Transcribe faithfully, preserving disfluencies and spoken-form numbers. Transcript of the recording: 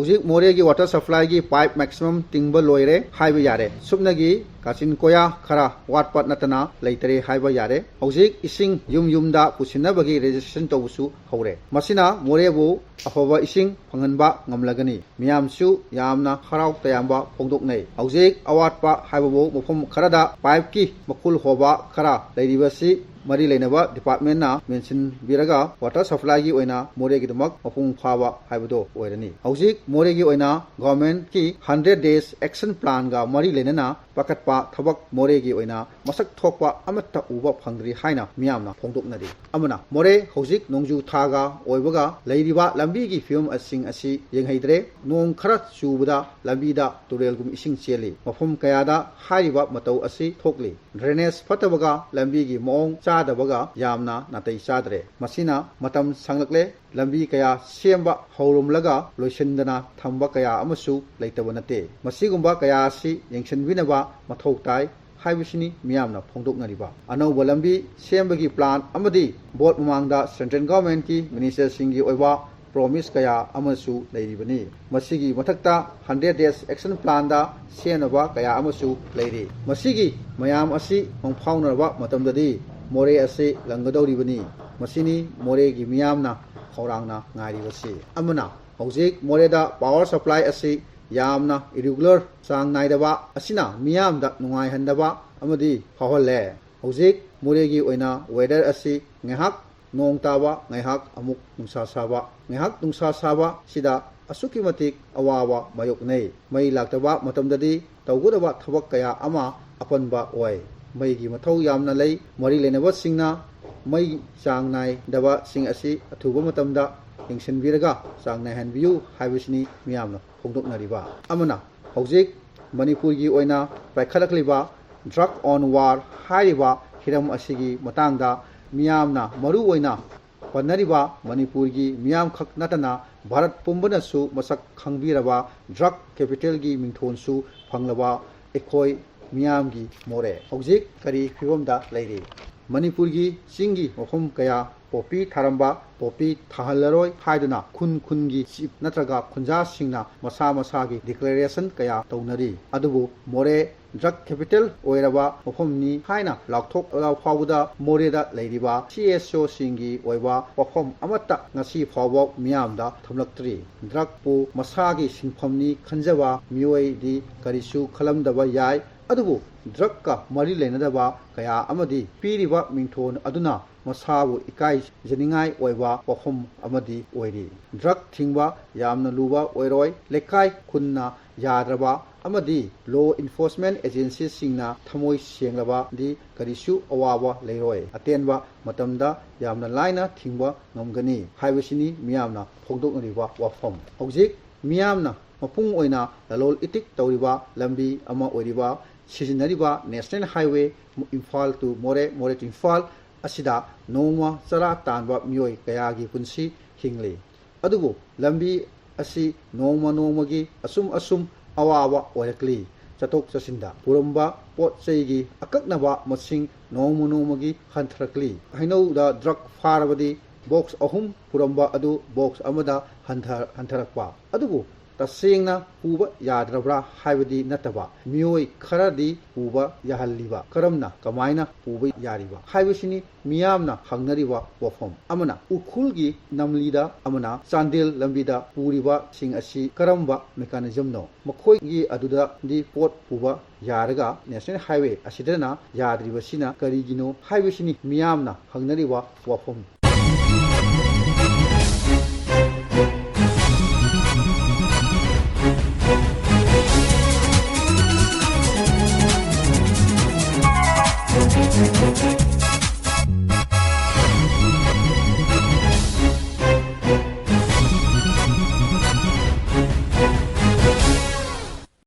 ꯍꯧꯖꯤꯛ ꯃꯣꯔꯦꯒꯤ water supplyꯒꯤ pipe maximum ꯇꯤꯡꯕ ꯂꯣꯏꯔꯦ ꯍꯥꯏꯕ ꯌꯥꯔꯦ꯫ ꯁꯨꯞꯅꯒꯤ ꯀꯥꯆꯤꯟ ꯀꯣꯌꯥ ꯈꯔ ꯋꯥꯠꯄ ꯅꯠꯇꯅ ꯂꯩꯇꯔꯦ ꯍꯥꯏꯕ ꯌꯥꯔꯦ꯫ ꯍꯧꯖꯤꯛ ꯏꯁꯤꯡ ꯌꯨꯝ ꯌꯨꯝꯗ ꯄꯨꯁꯤꯟꯅꯕꯒꯤ registration ꯇꯧꯕꯁꯨ ꯍꯧꯔꯦ꯫ ꯃꯁꯤꯅ ꯃꯣꯔꯦꯕꯨ ꯑꯐꯕ ꯏꯁꯤꯡ ꯐꯪꯍꯟꯕ ꯉꯝꯂꯒꯅꯤ꯫ ꯃꯤꯌꯥꯝꯁꯨ ꯌꯥꯝꯅ ꯍꯔꯥꯎ ꯇꯌꯥꯝꯕ ꯐꯣꯡꯗꯣꯛꯅꯩ꯫ ꯍꯧꯖꯤꯛ ꯑꯋꯥꯠꯄ ꯍꯥꯏꯕꯕꯨ ꯃꯐꯝ ꯈꯔꯗ pipeꯀꯤ ꯃꯈꯨꯜ ꯍꯣꯕ ꯈꯔ ꯂꯩꯔꯤꯕꯁꯤ ꯃꯔꯤ ꯂꯩꯅꯕ departmentꯅ ꯃꯦꯟꯁꯤꯟꯕꯤꯔꯒ water supplyꯒꯤ ꯑꯣꯏꯅ ꯃꯣꯔꯦꯒꯤꯗꯃꯛ ꯃꯄꯨꯡ ꯐꯥꯕ ꯍꯥꯏꯕꯗꯨ ꯑꯣꯏꯔꯅꯤ꯫ ꯍꯧꯖꯤꯛ ꯃꯣꯔꯦꯒꯤ ꯑꯣꯏꯅ governmentꯀꯤ hundred days action planꯒ ꯃꯔꯤ ꯂꯩꯅꯅ ꯄꯥꯏꯈꯠꯄ ꯊꯕꯛ ꯃꯣꯔꯦꯒꯤ ꯑꯣꯏꯅ ꯃꯁꯛ ꯊꯣꯛꯄ ꯑꯃꯠꯇ ꯎꯕ ꯐꯪꯗ꯭ꯔꯤ ꯍꯥꯏꯅ ꯃꯤꯌꯥꯝꯅ ꯐꯣꯡꯗꯣꯛꯅꯔꯤ꯫ ꯑꯃꯅ, ꯃꯣꯔꯦ ꯍꯧꯖꯤꯛ ꯅꯣꯡꯖꯨ ꯊꯥꯒ ꯑꯣꯏꯕꯒ ꯂꯩꯔꯤꯕ ꯂꯝꯕꯤꯒꯤ ꯐꯤꯕꯝꯁꯤꯡ ꯑꯁꯤ ꯌꯦꯡꯍꯩꯗ꯭ꯔꯦ꯫ ꯅꯣꯡ ꯈꯔ ꯆꯨꯕꯗ ꯂꯝꯕꯤꯗ ꯇꯨꯔꯦꯜꯒꯨꯝ ꯏꯁꯤꯡ ꯆꯦꯜꯂꯤ꯫ ꯃꯐꯝ ꯀꯌꯥꯗ ꯍꯥꯏꯔꯤꯕ ꯃꯇꯧ ꯑꯁꯤ ꯊꯣꯛꯂꯤ꯫ Drainage ꯐꯠꯇꯕꯒ ꯂꯝꯕꯤꯒꯤ ꯃꯑꯣꯡ ꯆꯥꯗꯕꯒ ꯌꯥꯝꯅ ꯅꯥꯇꯩ ꯆꯥꯗ꯭ꯔꯦ꯫ ꯃꯁꯤꯅ ꯃꯇꯝ ꯁꯥꯡꯂꯛꯂꯦ꯫ ꯂꯝꯕꯤ ꯀꯌꯥ ꯁꯦꯝꯕ ꯍꯧꯔꯝꯂꯒ ꯂꯣꯏꯁꯤꯟꯗꯅ ꯊꯝꯕ ꯀꯌꯥ ꯑꯃꯁꯨ ꯂꯩꯇꯕ ꯅꯠꯇꯦ꯫ ꯃꯁꯤꯒꯨꯝꯕ ꯀꯌꯥ ꯑꯁꯤ ꯌꯦꯡꯁꯤꯟꯕꯤꯅꯕ ꯃꯊꯧ ꯇꯥꯏ ꯍꯥꯏꯕꯁꯤꯅꯤ ꯃꯤꯌꯥꯝꯅ ꯐꯣꯡꯗꯣꯛꯅꯔꯤꯕ꯫ ꯑꯅꯧꯕ ꯂꯝꯕꯤ ꯁꯦꯝꯕꯒꯤ plan ꯑꯃꯗꯤ vote ꯃꯃꯥꯡꯗ central governmentꯀꯤ ministerꯁꯤꯡꯒꯤ ꯑꯣꯏꯕ promise ꯀꯌꯥ ꯑꯃꯁꯨ ꯂꯩꯔꯤꯕꯅꯤ꯫ ꯃꯁꯤꯒꯤ ꯃꯊꯛꯇ hundred days action planꯗ ꯁꯦꯝꯅꯕ ꯀꯌꯥ ꯑꯃꯁꯨ ꯂꯩꯔꯤ꯫ ꯃꯁꯤꯒꯤ ꯃꯌꯥꯝ ꯑꯁꯤ ꯃꯪꯐꯥꯎꯅꯔꯕ ꯃꯇꯝꯗꯗꯤ ꯃꯣꯔꯦ ꯑꯁꯤ ꯂꯪꯒꯗꯧꯔꯤꯕꯅꯤ꯫ ꯃꯁꯤꯅꯤ ꯃꯣꯔꯦꯒꯤ ꯃꯤꯌꯥꯝꯅ ꯈꯧꯔꯥꯡꯅ ꯉꯥꯏꯔꯤꯕꯁꯤ꯫ ꯑꯃꯅ, ꯍꯧꯖꯤꯛ ꯃꯣꯔꯦꯗ power supply ꯑꯁꯤ ꯌꯥꯝꯅ irregular, ꯆꯥꯡ ꯅꯥꯏꯗꯕ ꯑꯁꯤꯅ ꯃꯤꯌꯥꯝꯗ ꯅꯨꯡꯉꯥꯏꯍꯟꯗꯕ ꯑꯃꯗꯤ ꯐꯥꯎꯍꯜꯂꯦ꯫ ꯍꯧꯖꯤꯛ ꯃꯣꯔꯦꯒꯤ ꯑꯣꯏꯅ weather ꯑꯁꯤ ꯉꯥꯏꯍꯥꯛ ꯅꯣꯡ ꯇꯥꯕ, ꯉꯥꯏꯍꯥꯛ ꯑꯃꯨꯛ ꯅꯨꯡꯁꯥ ꯁꯥꯕ, ꯉꯥꯏꯍꯥꯛ ꯅꯨꯡꯁꯥ ꯁꯥꯕ ꯁꯤꯗ ꯑꯁꯨꯛꯀꯤ ꯃꯇꯤꯛ ꯑꯋꯥꯕ ꯃꯥꯌꯣꯛꯅꯩ꯫ ꯃꯩ ꯂꯥꯛꯇꯕ ꯃꯇꯝꯗꯗꯤ ꯇꯧꯒꯗꯕ ꯊꯕꯛ ꯀꯌꯥ ꯑꯃ ꯑꯄꯟꯕ ꯑꯣꯏ꯫ ꯃꯩꯒꯤ ꯃꯊꯧ ꯌꯥꯝꯅ ꯂꯩ꯫ ꯃꯔꯤ ꯂꯩꯅꯕꯁꯤꯡꯅ ꯃꯩ ꯆꯥꯡ ꯅꯥꯏꯗꯕꯁꯤꯡ ꯑꯁꯤ ꯑꯊꯨꯕ ꯃꯇꯝꯗ ꯌꯦꯡꯁꯤꯟꯕꯤꯔꯒ ꯆꯥꯡ ꯅꯥꯏꯍꯟꯕꯤꯌꯨ ꯍꯥꯏꯕꯁꯤꯅꯤ ꯃꯤꯌꯥꯝꯅ ꯐꯣꯡꯗꯣꯛꯅꯔꯤꯕ꯫ ꯑꯃꯅ, ꯍꯧꯖꯤꯛ ꯃꯅꯤꯄꯨꯔꯒꯤ ꯑꯣꯏꯅ ꯄꯥꯏꯈꯠꯂꯛꯂꯤꯕ drug on war ꯍꯥꯏꯔꯤꯕ ꯍꯤꯔꯝ ꯑꯁꯤꯒꯤ ꯃꯇꯥꯡꯗ ꯃꯤꯌꯥꯝꯅ ꯃꯔꯨ ꯑꯣꯏꯅ ꯄꯟꯅꯔꯤꯕ ꯃꯅꯤꯄꯨꯔꯒꯤ ꯃꯤꯌꯥꯝꯈꯛ ꯅꯠꯇꯅ ꯚꯥꯔꯠ ꯄꯨꯝꯕꯅꯁꯨ ꯃꯁꯛ ꯈꯪꯕꯤꯔꯕ drug capitalꯒꯤ ꯃꯤꯡꯊꯣꯟꯁꯨ ꯐꯪꯂꯕ ꯑꯩꯈꯣꯏ ꯃꯤꯌꯥꯝꯒꯤ ꯃꯣꯔꯦ ꯍꯧꯖꯤꯛ ꯀꯔꯤ ꯐꯤꯕꯝꯗ ꯂꯩꯔꯤ? ꯃꯅꯤꯄꯨꯔꯒꯤ ꯆꯤꯡꯒꯤ ꯃꯐꯝ ꯀꯌꯥ ꯄꯣꯄꯤ ꯊꯥꯔꯝꯕ, ꯄꯣꯄꯤ ꯊꯥꯍꯜꯂꯔꯣꯏ ꯍꯥꯏꯗꯨꯅ ꯈꯨꯟ ꯈꯨꯟꯒꯤ ꯆꯤꯞ ꯅꯠꯇ꯭ꯔꯒ ꯈꯨꯟꯖꯥꯁꯤꯡꯅ ꯃꯁꯥ ꯃꯁꯥꯒꯤ ꯗꯤꯀ꯭ꯂꯦꯔꯦꯁꯟ ꯀꯌꯥ ꯇꯧꯅꯔꯤ꯫ ꯑꯗꯨꯕꯨ ꯃꯣꯔꯦ ꯗ꯭ꯔꯒ ꯀꯦꯄꯤꯇꯦꯜ ꯑꯣꯏꯔꯕ ꯃꯐꯝꯅꯤ ꯍꯥꯏꯅ ꯂꯥꯎꯊꯣꯛꯂ ꯐꯥꯎꯕꯗ ꯃꯣꯔꯦꯗ ꯂꯩꯔꯤꯕ ꯁꯤ ꯑꯦꯁ ꯑꯣꯁꯤꯡꯒꯤ ꯑꯣꯏꯕ ꯋꯥꯐꯝ ꯑꯃꯠꯇ ꯉꯁꯤ ꯐꯥꯎꯕ ꯃꯤꯌꯥꯝꯗ ꯊꯝꯂꯛꯇ꯭ꯔꯤ꯫ ꯗ꯭ꯔꯒꯄꯨ ꯃꯁꯥꯒꯤ ꯁꯤꯟꯐꯝꯅꯤ ꯈꯟꯖꯕ ꯃꯤꯑꯣꯏꯗꯤ ꯀꯔꯤꯁꯨ ꯈꯜꯂꯝꯗꯕ ꯌꯥꯏ, ꯑꯗꯨꯕꯨ ꯗ꯭ꯔꯒꯀ ꯃꯔꯤ ꯂꯩꯅꯗꯕ ꯀꯌꯥ ꯑꯃꯗꯤ ꯄꯤꯔꯤꯕ ꯃꯤꯡꯊꯣꯟ ꯑꯗꯨꯅ ꯃꯁꯥꯕꯨ ꯏꯀꯥꯏꯖꯅꯤꯡꯉꯥꯏ ꯑꯣꯏꯕ ꯋꯥꯐꯝ ꯑꯃꯗꯤ ꯑꯣꯏꯔꯤ꯫ ꯗ꯭ꯔꯒ ꯊꯤꯡꯕ ꯌꯥꯝꯅ ꯂꯨꯕ ꯑꯣꯏꯔꯣꯏ꯫ ꯂꯩꯀꯥꯏ ꯈꯨꯟꯅ ꯌꯥꯗ꯭ꯔꯕ ꯑꯃꯗꯤ ꯂꯣ ꯏꯟꯐꯣꯔꯁꯃꯦꯟ ꯑꯦꯖꯦꯟꯁꯤꯁꯤꯡꯅ ꯊꯃꯣꯏ ꯁꯦꯡꯂꯕꯗꯤ ꯀꯔꯤꯁꯨ ꯑꯋꯥꯕ ꯂꯩꯔꯣꯏ꯫ ꯑꯇꯦꯟꯕ ꯃꯇꯝꯗ ꯌꯥꯝꯅ ꯂꯥꯏꯅ ꯊꯤꯡꯕ ꯉꯝꯒꯅꯤ ꯍꯥꯏꯕꯁꯤꯅꯤ ꯃꯤꯌꯥꯝꯅ ꯐꯣꯡꯗꯣꯛꯅꯔꯤꯕ ꯋꯥꯐꯝ꯫ ꯍꯧꯖꯤꯛ ꯃꯤꯌꯥꯝꯅ ꯃꯄꯨꯡ ꯑꯣꯏꯅ ꯂꯂꯣꯜ ꯏꯇꯤꯛ ꯇꯧꯔꯤꯕ ꯂꯝꯕꯤ ꯑꯃ ꯑꯣꯏꯔꯤꯕ, ꯁꯤꯖꯤꯟꯅꯔꯤꯕ National Highway Imphal to ꯃꯣꯔꯦ, ꯃꯣꯔꯦ to ꯏꯝꯐꯥꯜ ꯑꯁꯤꯗ ꯅꯣꯡꯃ ꯆꯔꯥ ꯇꯥꯟꯕ ꯃꯤꯑꯣꯏ ꯀꯌꯥꯒꯤ ꯄꯨꯟꯁꯤ ꯍꯤꯡꯂꯤ꯫ ꯑꯗꯨꯕꯨ ꯂꯝꯕꯤ ꯑꯁꯤ ꯅꯣꯡꯃ ꯅꯣꯡꯃꯒꯤ ꯑꯁꯨꯝ ꯑꯁꯨꯝ ꯑꯋꯥꯕ ꯑꯣꯏꯔꯛꯂꯤ꯫ ꯆꯠꯊꯣꯛ ꯆꯠꯁꯤꯟꯗ ꯄꯨꯔꯝꯕ ꯄꯣꯠ ꯆꯩꯒꯤ ꯑꯀꯛꯅꯕ ꯃꯁꯤꯡ ꯅꯣꯡꯃ ꯅꯣꯡꯃꯒꯤ ꯍꯟꯊꯔꯛꯂꯤ꯫ ꯍꯩꯅꯧꯗ ꯗ꯭ꯔꯒ ꯐꯥꯔꯕꯗꯤ ꯕꯣꯛꯁ ꯑꯍꯨꯝ ꯄꯨꯔꯝꯕ ꯑꯗꯨ ꯕꯣꯛꯁ ꯑꯃꯗ ꯍꯟꯊ-, ꯍꯟꯊꯔꯛꯄ꯫ ꯑꯗꯨꯕꯨ ꯇꯁꯦꯡꯅ ꯄꯨꯕ ꯌꯥꯗ꯭ꯔꯕ꯭ꯔꯥ ꯍꯥꯏꯕꯗꯤ ꯅꯠꯇꯕ, ꯃꯤꯑꯣꯏ ꯈꯔꯗꯤ ꯄꯨꯕ ꯌꯥꯍꯜꯂꯤꯕ꯫ ꯀꯔꯝꯅ, ꯀꯃꯥꯏꯅ ꯄꯨꯕ ꯌꯥꯔꯤꯕ ꯍꯥꯏꯕꯁꯤꯅꯤ ꯃꯤꯌꯥꯝꯅ ꯍꯪꯅꯔꯤꯕ ꯋꯥꯐꯝ꯫ ꯑꯃꯅ ꯎꯈ꯭ꯔꯨꯜꯒꯤ ꯅꯝꯂꯤꯗ, ꯑꯃꯅ ꯆꯥꯟꯗꯦꯜ ꯂꯝꯕꯤꯗ ꯄꯨꯔꯤꯕꯁꯤꯡ ꯑꯁꯤ ꯀꯔꯝꯕ mechanismꯅꯣ? ꯃꯈꯣꯏꯒꯤ ꯑꯗꯨꯗꯗꯤ ꯄꯣꯠ ꯄꯨꯕ ꯌꯥꯔꯒ National Highway ꯑꯁꯤꯗꯅ ꯌꯥꯗ꯭ꯔꯤꯕꯁꯤꯅ ꯀꯔꯤꯒꯤꯅꯣ ꯍꯥꯏꯕꯁꯤꯅꯤ ꯃꯤꯌꯥꯝꯅ ꯍꯪꯅꯔꯤꯕ ꯋꯥꯐꯝ꯫